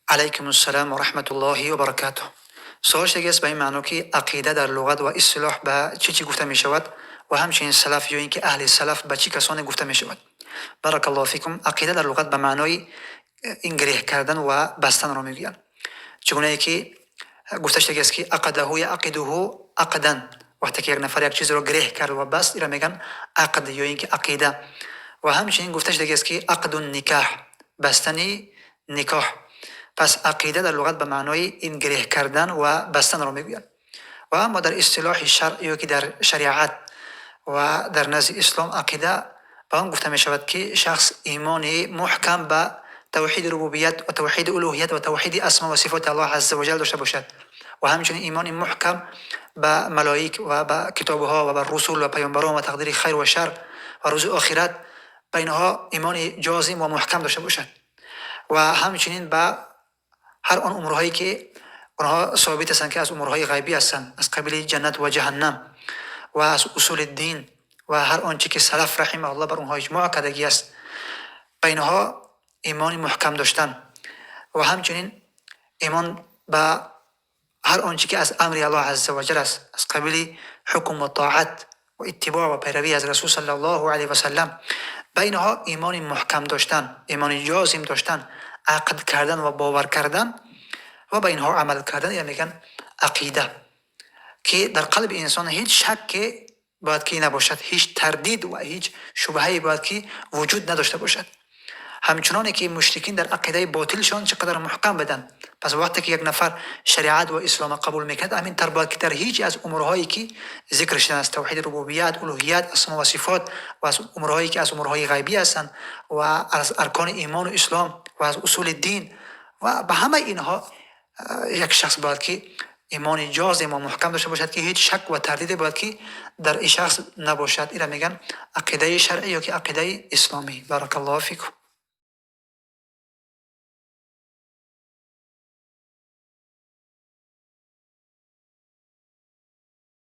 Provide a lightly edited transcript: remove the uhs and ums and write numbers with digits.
Алайкум ассалом ва раҳматуллоҳи ва баракатуҳ. Савол шудааст ба ин маъно, ки ақида дар луғат ва истилоҳ ба чӣ чӣ гуфта мешавад ва ҳамчунин салаф ё ин ки аҳли салаф ба чӣ касоне гуфта мешавад. Баракаллоҳу фикум. Ақида дар луғат ба маънои ин гиреҳ кардан ва бастанро мегӯянд. Чунонки ки гуфта шудааст, ки ақадаҳу яъқидуҳу ақдан. Вақте ки як нафар як чизро гиреҳ кард ва баст, инро мегӯянд ақд ё ин ки ақида. Ва ҳамчунин гуфта шудааст, ки ақдун никоҳ, бастани никоҳ. Пас ақида дар луғат ба маънои ин гиреҳ кардан ва бастанро мегӯянд. Ва аммо дар истилоҳи шаръ ё ки дар шариат ва дар назди ислом ақида ба он гуфта мешавад, ки шахс имони муҳкам ба тавҳиди рубубият ва тавҳиди улуҳият ва тавҳиди асмо ва сифоти Аллоҳ азза ва ҷалл дошта бошад ва ҳамчунин имони муҳкам ба малоик ва ба китобҳо ва ба русул ва паёмбарон ва тақдири хайр ва шар ва рӯзи охират, ба инҳо имони ҷозим ва муҳкам дошта бошад ва ҳамчунин ба ҳар он умурҳое, ки онҳо собит ҳастанд, ки аз умурҳои ғайбӣ ҳастанд, аз қабили ҷаннат ва ҷаҳаннам ва аз усули дин ва ҳар он чи ки салаф раҳимаҳуллоҳ бар онҳо иҷмоъ кардагӣ аст, ба инҳо имони муҳкам доштан ва ҳамчунин имон ба ҳар он чи ки аз амри Аллоҳ азза ва ҷалл аст, аз қабили ҳукм ва тоат ва иттибоъ ва пайравӣ аз Расул саллаллоҳу алайҳи васаллам, ба инҳо имони муҳкам доштан, имони ҷозим доштан, ақд кардан ва бовар кардан ва ба инҳо амал кардан, инро мегӯянд ақида, ки дар қалби инсон ҳеҷ шакке бояд ки набошад, ҳеҷ тардид ва ҳеҷ шубҳае бояд ки вуҷуд надошта бошад. Ҳамчуноне ки мушрикин дар ақидаи ботилшон чӣ қадар муҳкам буданд, пас вақте ки як нафар шариат ва исломро қабул мекунад, ҳамин тавр бояд ки дар ҳеҷ аз умурҳое, ки зикр шудаанд, аз тавҳиди рубубият, улуҳият, асмо ва сифот ва аз умурҳое, ки аз умурҳои ғайбӣ ҳастанд ва аз аркони имону ислом ва аз усули дин ва ба ҳамаи инҳо як шахс бояд ки имони ҷозим ва муҳкам дошта бошад, ки ҳеҷ шак ва тардиде бояд ки дар ин шахс набошад. Инро мегӯянд ақидаи шаръӣ ё ки ақидаи исломӣ. Баракаллоҳу фикум.